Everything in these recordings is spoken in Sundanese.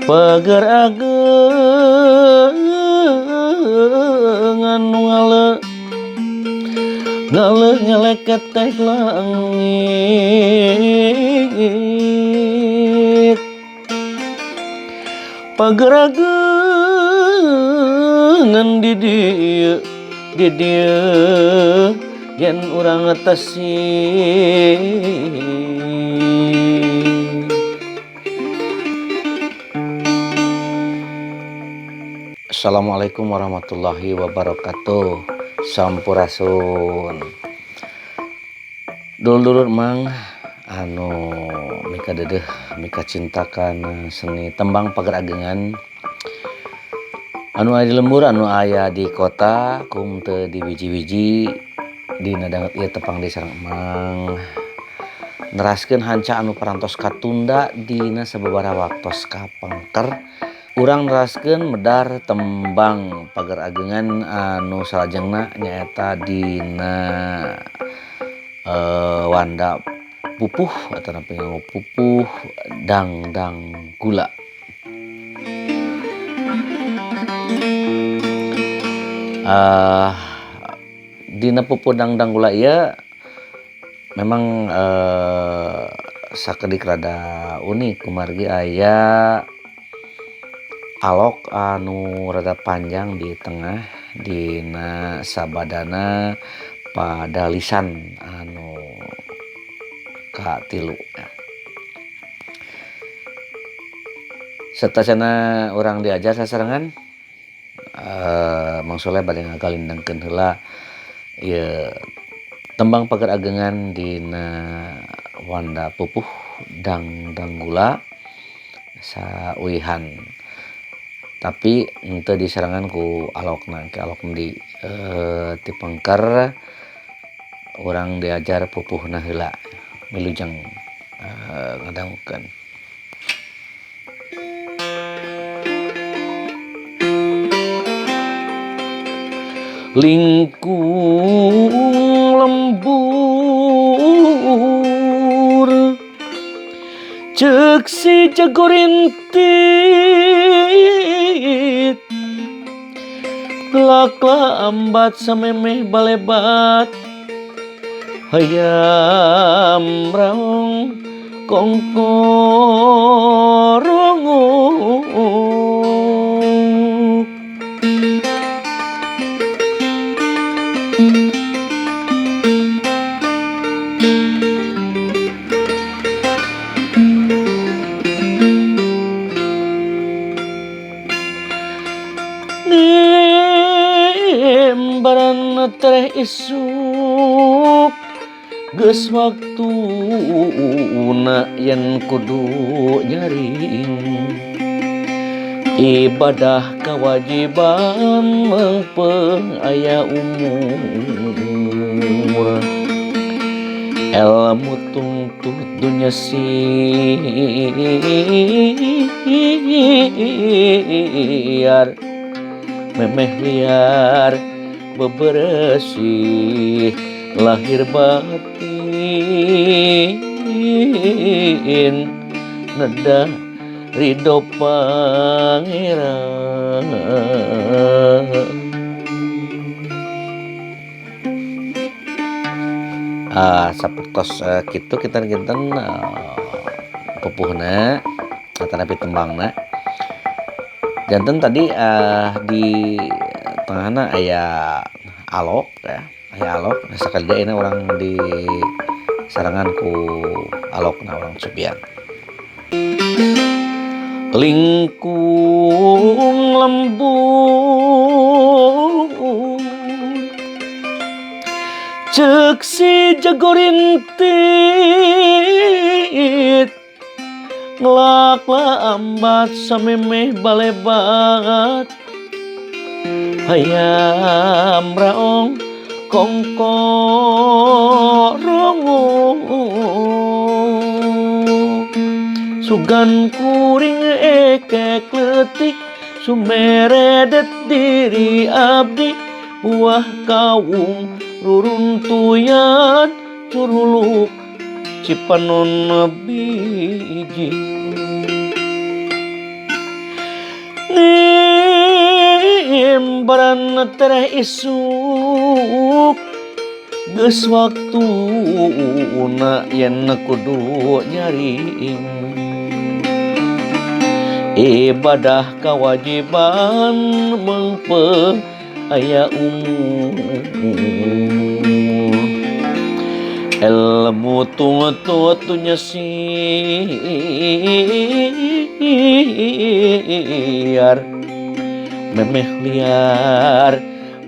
Pager ageungan nu ngale ngale ngeleket teh langit pager ageungan di dieu yen urang tasih. Assalamualaikum warahmatullahi wabarakatuh. Sampurasun. Dulur-dulur mang anu mika dedeh mika cintakan seni tembang pager agengan anu aya di lembur, anu aya di kota, kum teu di wiji-wiji dina danget ieu tepang di sareng emang neraskeun hanca anu parantos katunda dina sababaraha waktos kapengker. Urang neraskeun medar tembang pager agengan anu salajengna nyaeta dina wanda pupuh atau napi nganggo pupuh dangdang gula. Dina pupuh dangdang gula ieu memang sakedik rada unik kumargi aya alok anu rada panjang di tengah dina sabadana pada lisan anu katilu. Satacana urang diajar sasarengan Mang Soleh bade ngagalindengkeun heula ieu tembang pager agengan dina wanda pupuh dangdang gula sauihan. Tapi henteu diserangan ku alokna, ke alok di tipengker urang diajar pupuhna heula milujeng ngadangukeun. Lingkung lembur ceuk si jagorintit lak lambat samemeh balebat hayam raong kongkoronguk. Ngembaran tereh isuk geus waktuna yen kudu nyaring ibadah kewajiban mengpeng aya umur ilmu tungtut dunya siar memeh liar beberesih lahir batin neda ridho pangeran. Sapertos kitu kinten-kinten pupuhna atanapi tembangna. Janten tadi di tengahna aya alok ya, aya alok. Nah, sakali deui urang di sarangan ku alokna urang cubian. Lingkung lembur ceuk si jagorintit ngelak lambat samemeh balebat Hayam raong kongko rongo sugan kuring ekek letik sumeredet diri abdi buah kawung ruruntuyan curuluk cipanon biji nimbaran tereh isuk geus waktuna yen kudu nyaring ibadah kewajiban mengpe aya umur ilmu tuntut nyesiar memeh liar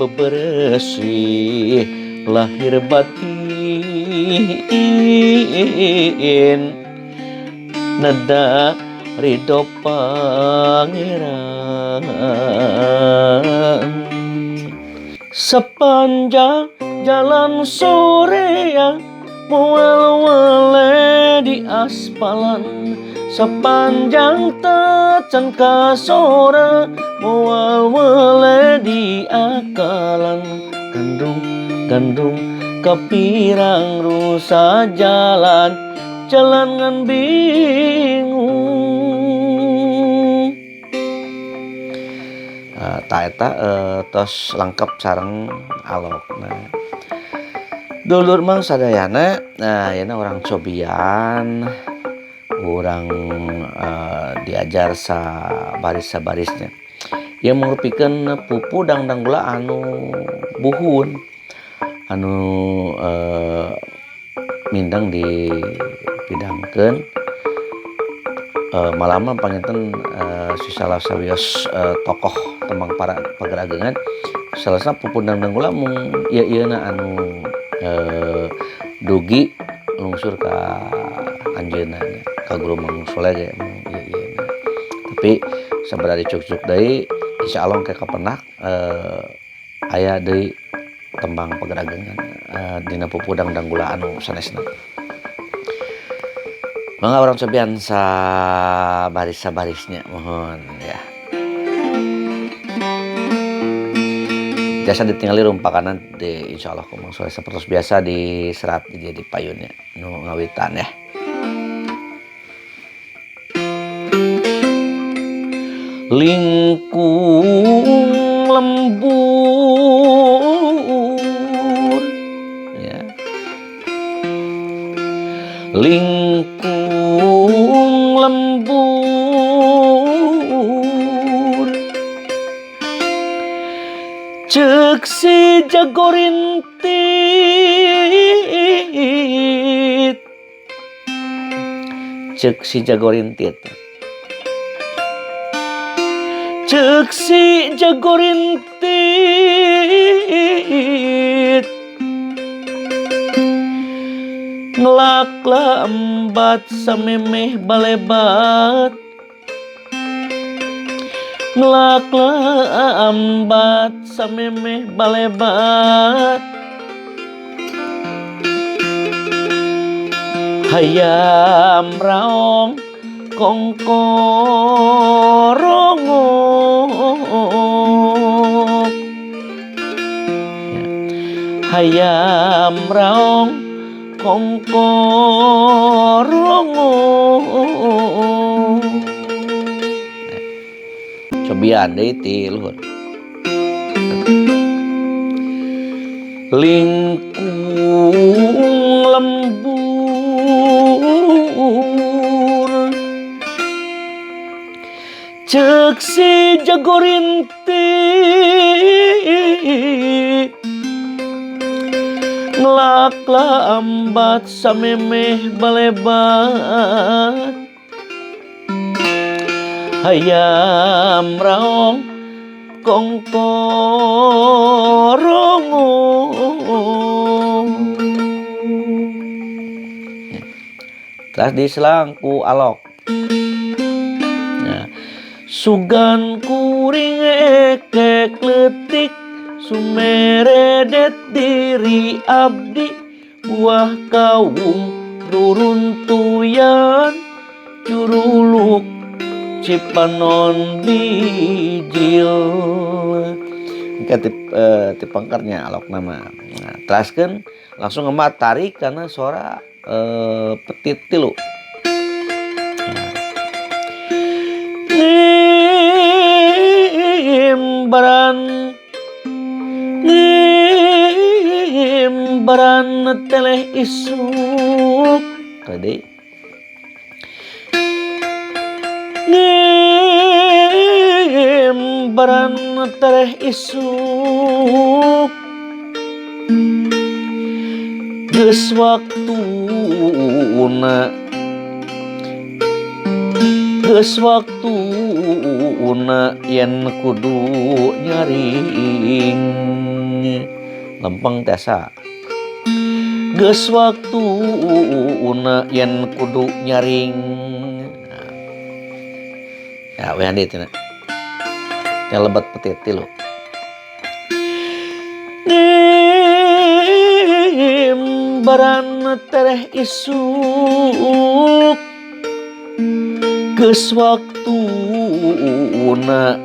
bebersih lahir batin nada ridho pangeran sepanjang jalan soreang moal wale di aspalan sepanjang tacan kasora moal wale di akalan gandrung gandrung kepirang rusa jalan jalan ngan bingung. Ta eta tos lengkap sareng alok. Nah, dulur mang sadayana, nah yeuna urang cobian, urang diajar sabaris-sabarisnya. Ieu mangupikeun pupu dangdang gula anu buhun, anu mindeng dipidangkeun malama panginten salah sawios tokoh tembang para pagerageungan salasna pupu dangdang gula mung ieu-ieuna anu dugi lungsur ka anjeunna nya ka guru Mang Soleh ge mung ieu-ieuna. Tapi sabada dicuk-cuk deui insyaallah engke kapenak aya deui tembang pagerageungan dina pupu dangdang gula anu sanesna. Mangga urang cobian sabaris-sabarisnya mohon ya. Jasa ditinggali rumpakanan di insyaallah ku Mang Soleh sapertos biasa diserat di dieu di payunnya nu ngawitan ya. Lingkung lembur ya. Lingkung lembur ceuk si jago rintit ceuk si jago rintit ceuk si jago rintit ngelak lambat samemeh balebat ngelak lambat samemeh balebat hayam raong kongko rongok hayam raong kongko rongok. Cobian deui ti luhur. Lingkung lembur ceuk si jago rintit ngelak lambat samemeh balebat hayam raong kongko rongok. Terus diselang ku alok. Nah, Sugan kuring ekek leutik sumeredet diri abdi buah kawung ruruntuyan curuluk Cipanon bijil. Engke ti pengkernya alok nama. Nah, teraskeun langsung ngemat tarik karena suara petit tilu. Ngimbaran ngimbaran teleh isuk tadi ngimbaran teleh isuk geus waktuna geus waktuna yen kudu nyaring lempeng tiasa geus waktuna yen kudu nyaring. Ya we handi cenah teh lebet petit tilu ngimbaran tereh isuk geus waktuna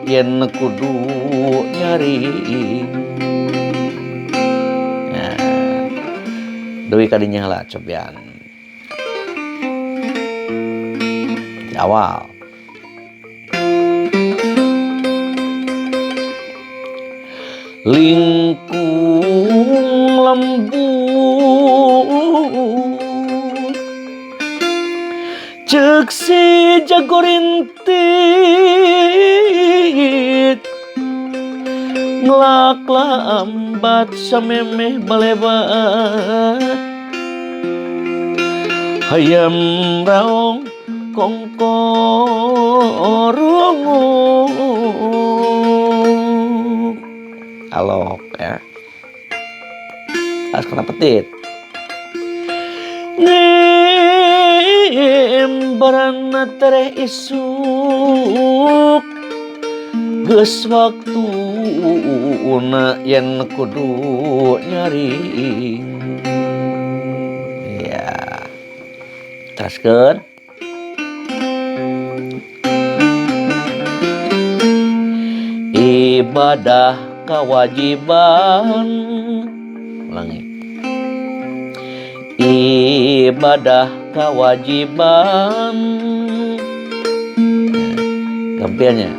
yen kudu nyaring. Nah, deui kadinya lah cobian di awal. Lingkung lembut ceuk si jago rintit ngelak lambat samemeh balebat hayam raong kongkorungu alok ya harus kena petit ngimbaran tereh isuk geus waktuna yen kudu nyaring. Ya teraskeun ibadah kewajiban ulangi ibadah kewajiban gampilnya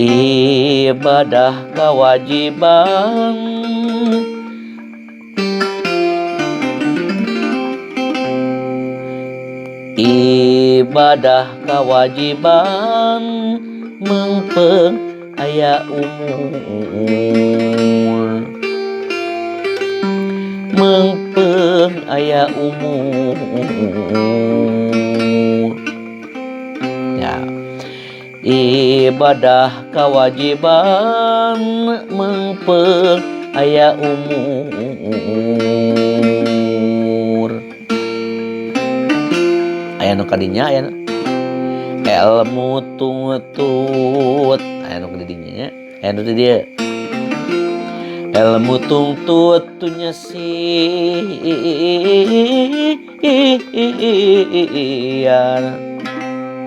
ibadah kewajiban ibadah kewajiban mengpeng aya umur mengpeng aya umur ya ibadah kewajiban mengpeng aya umur aya nu kadinya aya ilmu tungtut aya nu kadinya nya aya nu di dieu ilmu tungtut tunya siar.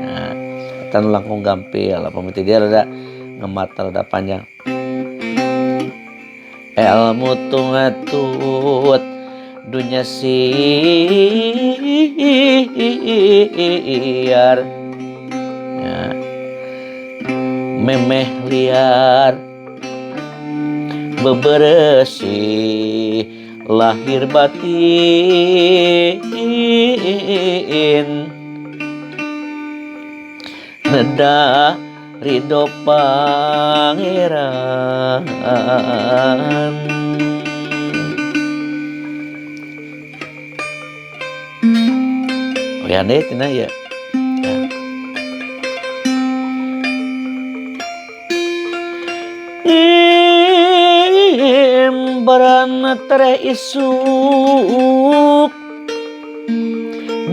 Nah, eta nu langkung gampil pamit dia rada ngemat rada panjang ilmu tungtut dunya siar ya. Memeh liar beberesih lahir batin neda ridho pangeran. Oh ya deh tina ya. Ngimbaran tereh isuk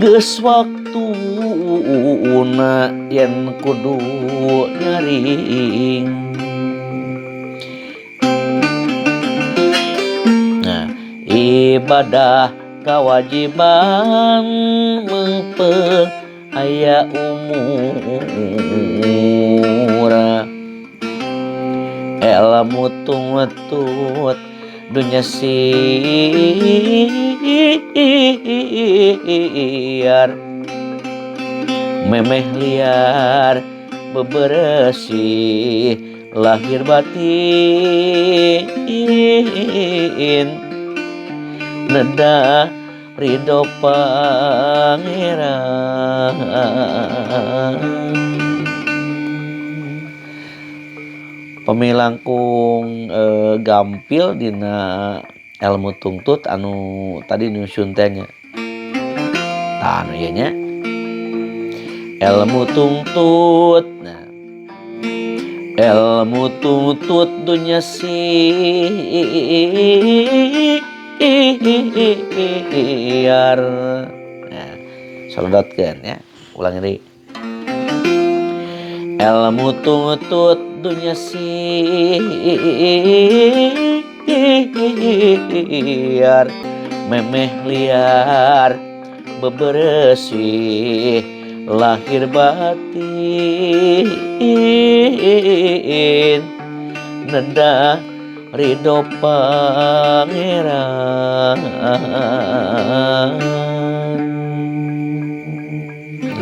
geus waktuna waktuna yen kudu nyaring. Nah, ibadah kewajiban meungpeung aya umur, ilmu tungtut dunya siar, memeh liar beberesih lahir batin, neda ridho Pangeran. Pami langkung gampil dina ilmu tungtut anu tadi nyusun teh nya. Tah anu ieu nya. Ilmu tungtut. Nah, ilmu tungtut dunya siar. Nah, salodotkeun ya. Ulangi deui. Ilmu tungtut dunya siar, memeh liar beberesih lahir batin, neda ridho Pangeran.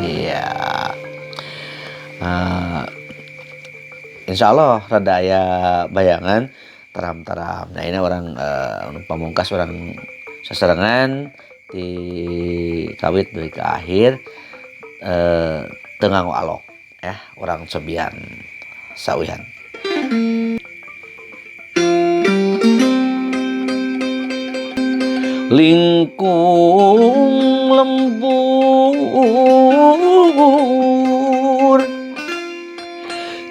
Iya. Insya Allah rada aya bayangan taram-taram. Nah, ini orang pamungkas orang sasarengan di kawit dari ke akhir teu nganggo alok ya, orang cobian sauihan. Lingkung lembur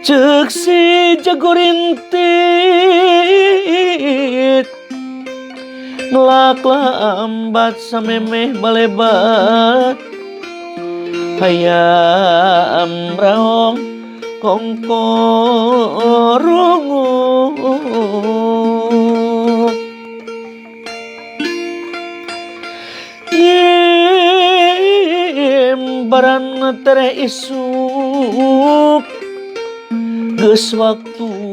ceuk si jago rintit, ngelak lambat samemeh balebat, hayam raong kongkorungu. Nyimbaran tere isuk geus waktuna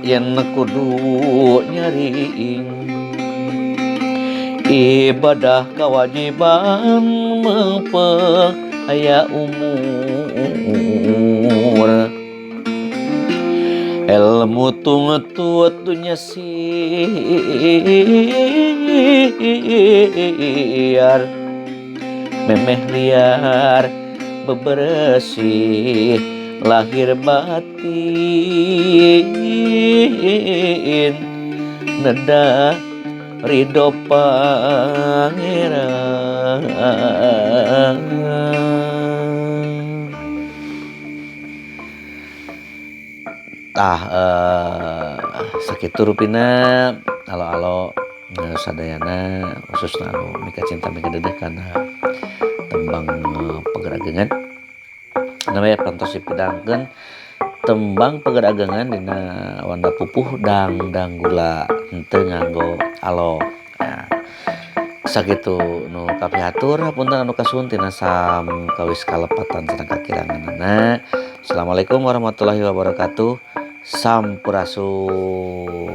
yen kudu nyaring, ibadah kewajiban meungpeung aya umur, ilmu tungtut dunya siar, memeh liar beberesih lahir batin, neda ridho Pangeran. Tah sakitu rupina alo-alo sadayana khususna anu mika cinta mika dedeh kana tembang pagerageungan. Namanya pantos dipidangkeun tembang pagerageungan dina wanda pupuh dangdang gula henteu nganggo alok. Nah, sakitu nu kapihatur hapunten anu kasuhun tina sam kawis kalepatan sareng kakiranganana. Assalamualaikum warahmatullahi wabarakatuh. Sampurasun.